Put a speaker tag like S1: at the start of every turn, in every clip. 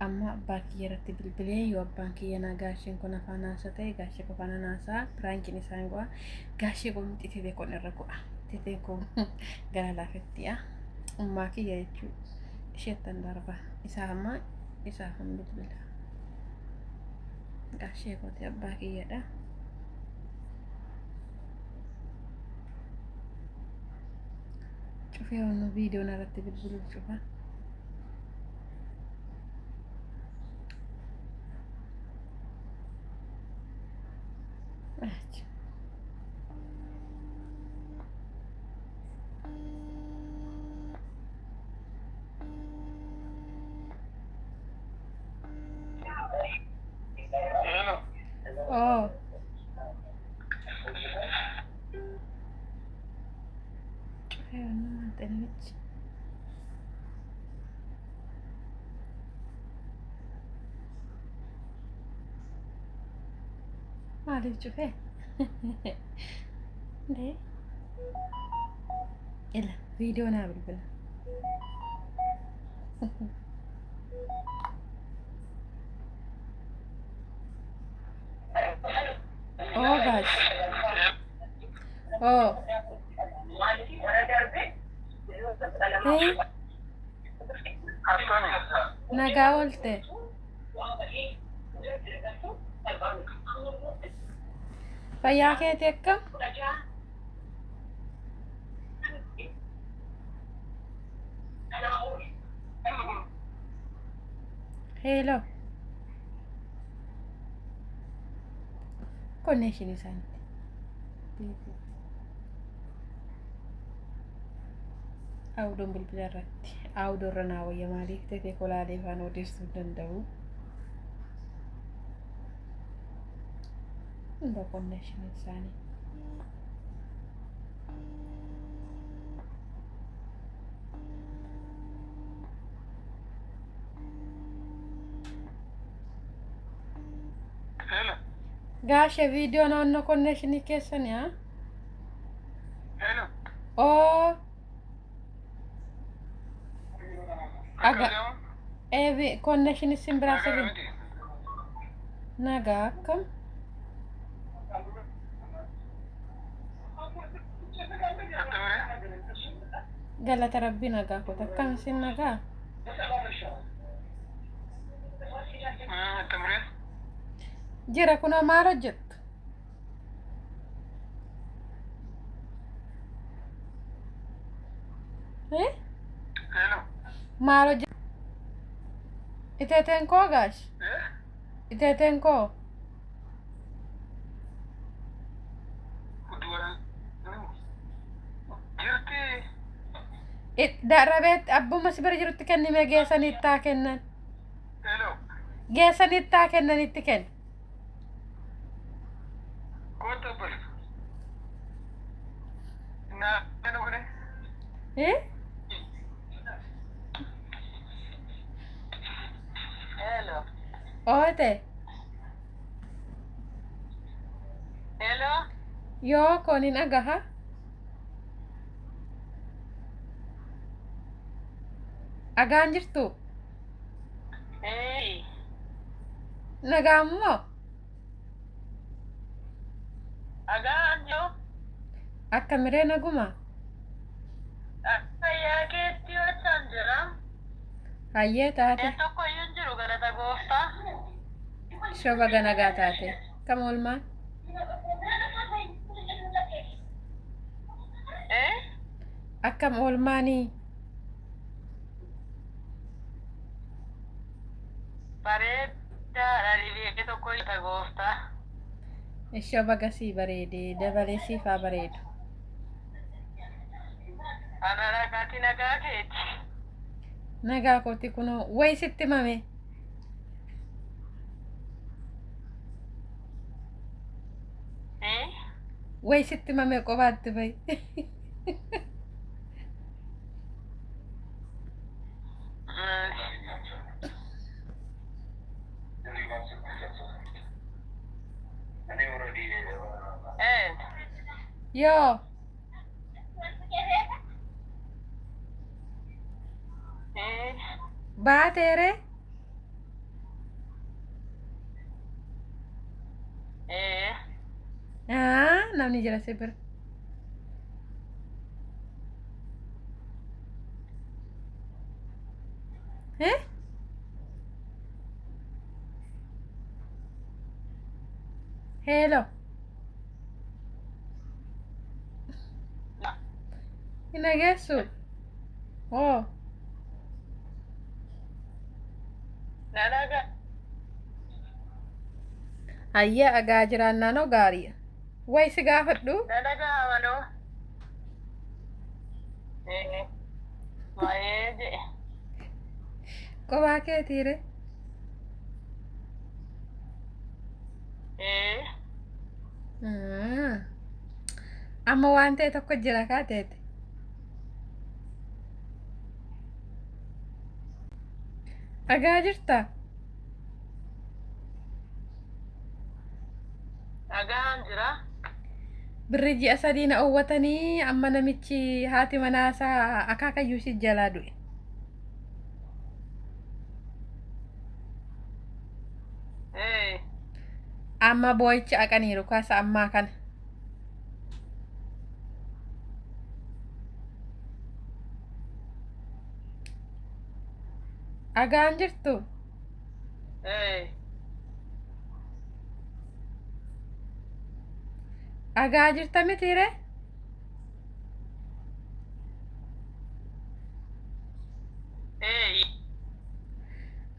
S1: Amma abbaa kiyya irratti bilbilee yoo abbaan kiyya naa gaasheen kun afaan haasaa ta'e gaashee koo faana naasaa piraankiin isaan go'a. Gaashee koo miti tetee koon irra go'a. Tetee koo gara laafetti'a. Ummaa kiyya jechuudha. Isheettan darba. Isaa amma isaafan bilbila. Gaashee kooti abbaa kiyyadha. Cufee wannu viidiyoon irratti bilbiluuf cufa. Achi.
S2: Hello.
S1: Oh, cufee wannu maxxanichi. Maaliif cufee? Ndee? Ila viidiyoo naa bilbila. Oh gosh. Oh. Hey,
S2: Akkami?
S1: Nagaa oolte. Fayyaa keetii akkam? Hello. Connection isaaniiti. Awudoon bilbila irratti. Awudoo irra naa wayya maaliif tetee kolaalee faana odeessuu hin danda'u. Hunda connection isaanii.
S2: Hello.
S1: Gaashe viidiyoo naannoo connection keessanii haa?
S2: Hello.
S1: Oo.
S2: Akkam
S1: Aga.
S2: jedhamu?
S1: Eebi connection isin biraa
S2: Nagaa
S1: sirrii.
S2: miti.
S1: Nagaa akkam?
S2: Attamire?
S1: Galata rabbii nagaa koota. Akkam isin nagaa?
S2: Attamire?
S1: Jira kunoo maal hojjettu? Eh?
S2: Hello.
S1: Maal hojjettu? Iteeteen koo gaash?
S2: Eh?
S1: Iteeteen koo?
S2: Dura. Jirti.
S1: Darrabeetti abbuma si bira jirutti kennime geessanitti haa kennan.
S2: Hello.
S1: Geessanitti haa kennanitti kenna.
S2: Kootu abbal. Naa kennu kune.
S1: Eh?
S2: Hello.
S1: Oote.
S2: Hello.
S1: Yoo koon hin agaha. Agaan jirtu?
S2: Hey.
S1: Nagaan moo?
S2: Agaan jiru.
S1: Akka miree naguma?
S2: Fayyaa keetti hojjaan jira.
S1: Hayyee taate.
S2: Een tokko iyyuu hin jiru galata gooftaa.
S1: Shoba ganagaa taate. Kam oolmaan?
S2: Eh?
S1: Akkam oolmaanii?
S2: Bareedaadha dhibee tokko galata gooftaa.
S1: Ishoo baga sii bareedee dabalee siif haa bareedu.
S2: Ana nagaati nagaa keeti.
S1: Nagaa kooti kunoo wayi sitti mame.
S2: Eh?
S1: Wayi sitti mame qofaatti bayi.
S2: Eh.
S1: Yoo
S2: Eh.
S1: baateeree Namni jira si bira. Eh? Hello. Hin dhageessu? Oo.
S2: Na dhaga.
S1: Ayyaa dhagaa jiraannaanoo gaariidha. Wayi si gaafadhu.
S2: Na dhagaa maloo. Eh. Waa'ee jedhe.
S1: Qobaa keetiire.
S2: Eh.
S1: Amma waan ta'e tokko jira kaateeti. Dhagaa jirta?
S2: Dhagaan jira.
S1: Birri ji'a 3 na owwatanii amma namichi haati manaasaa akaakayyuu si jalaa du'e.
S2: Eh.
S1: Amma boo'icha aqaniiru kaasa ammaa kana. Dhagaan jirtu?
S2: Eh.
S1: Dhagaa jirta mitiire?
S2: Eh.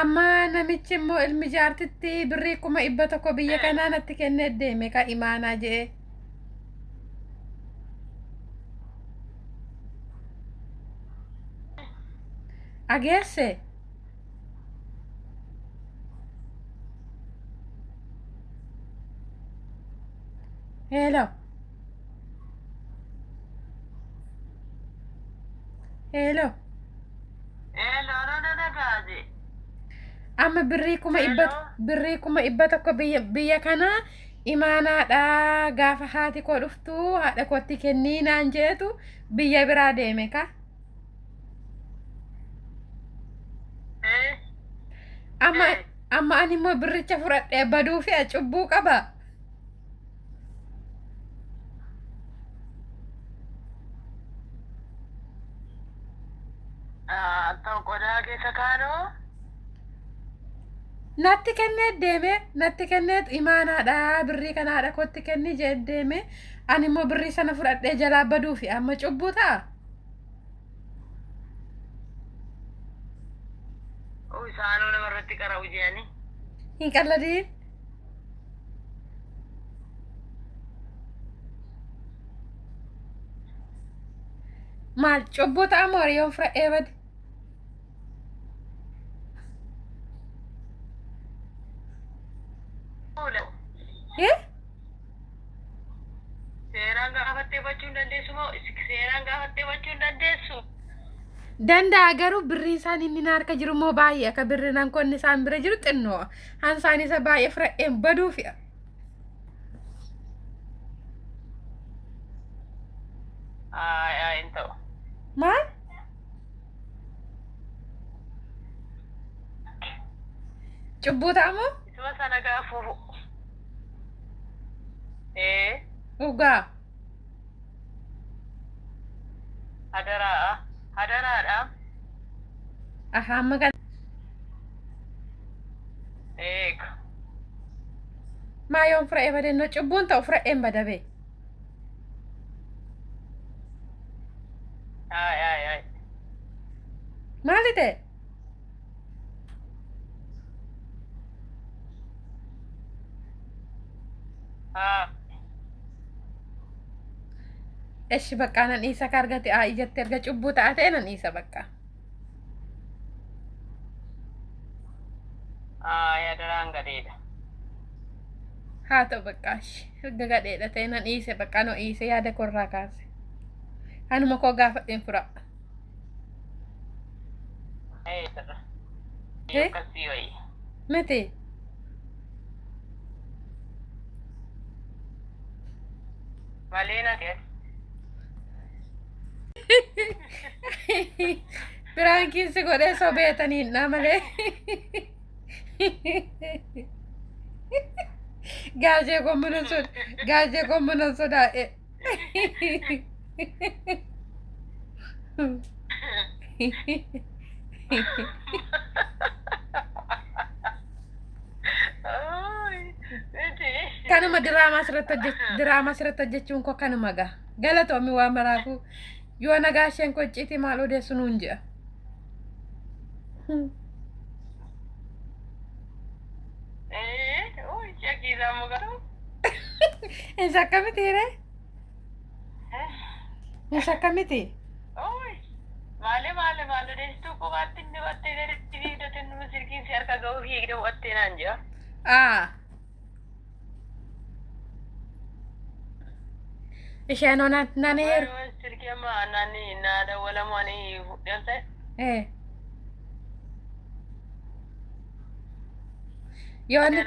S1: Amma namichi immoo ilmi jaartitti birrii 100,000 biyya kanaa natti kennee deeme ka imaanaa je'e. Dhageesse? Hello. Hello.
S2: Hello, na dhagaa je.
S1: Amma birrii 100,000 birrii 100,000 biyya kanaa imaanaadha gaafa haati koo dhuftu haadha kootti kennii naan jeetu biyya biraa deeme ka.
S2: Eh.
S1: Amma amma ani immoo birricha fudhadhee baduu fi cubbuu qaba.
S2: Ta'u qodaa keessa kaanoo.
S1: Natti kennee deeme natti kennee imaanaadha birrii kana haadha kootti kenni jee deeme ani immoo birrii sana fudhadhee jalaa baduu fi amma cubbuu ta'a.
S2: Isaanuu namarratti qara'u jedhanii.
S1: Hin qalladiin. Maal cubbuu ta'a moo yoon fudhadhee bade?
S2: Seeraan gaafattee bachuu hin dandeessu moo seeraan gaafattee bachuu hin dandeessu?
S1: Danda'a garuu birrii isaan inni na harka jiru immoo baay'ee akka birri nan konni isaan bira jiru xinnoo. Hansaan isa baay'ee fudhadheen baduu fi'a.
S2: Ayi ayi hin ta'u.
S1: Maal? Cubbuu ta'a moo?
S2: Isuma sana gaafuuf. Ee.
S1: Dhugaa.
S2: Hadaraa. Hadaraadha.
S1: Ahaa amma kana.
S2: Eega.
S1: Maa yoon fudhadhee badennoo cubbuun ta'u fudhadheen badabee.
S2: Ayi ayi ayi.
S1: Maali ta'e?
S2: Haa.
S1: Eshi bakka nan dhiisa ka argate haa ijatti erga cubbuu ta'a ta'e nan dhiisa bakka.
S2: Ayi hadaraan gadeedha.
S1: Haa ta'u bakka erga gadheedha ta'e nan dhiise bakka noo dhiise yaada korraa kaase. Anuma koo gaafadheen fura.
S2: Ee sirra.
S1: Eh?
S2: Akkasii wayya.
S1: Miti.
S2: Malee na ta'e.
S1: Piraankiin si godhee sobeetaniin dha malee. Gaashee koo mana soda gaashee koo mana sodaa'e. Kanuma diraamaa asirratti hojjech diraamaa asirratti hojjechuun koo kanuma gaa. Galatoomi waan maraafuu yoo nagaa isheen koo icciitii maal odeessu nuun jedha. Hin shakkamiti ree? Hin shakkamiti?
S2: Maali maali maal odeessituu qubaatti inni battee gaditti fiigdate nu silkiin si harka ga'uu fiigdee battee naan jira.
S1: Aa. Isheenoo nan nan heeru.
S2: Silkii amma naanni naa dawwalamu ani fudhee ta'e.
S1: Eh. Yoonni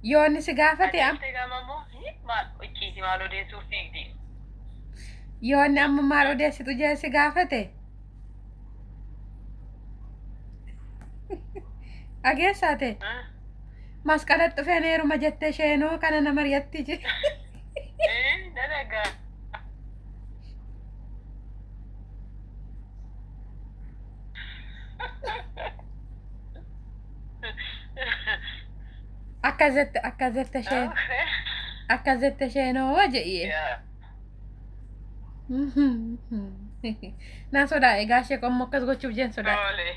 S1: yoonni si gaafate am
S2: Maal icciiti maal odeessuuf fiigdi.
S1: Yoonni amma maal odeessitu jee si gaafate. Dhageessaate masqalatti dhufeen heeruma jettee isheenoo kana na mari'atti je.
S2: Dalagaa.
S1: Akkas jette akkas jette isheen akkas jette isheenoo jedhiye. Nan sodaa'e gaashee qommoo akkas gochuuf jeen sodaa'e.
S2: Tole.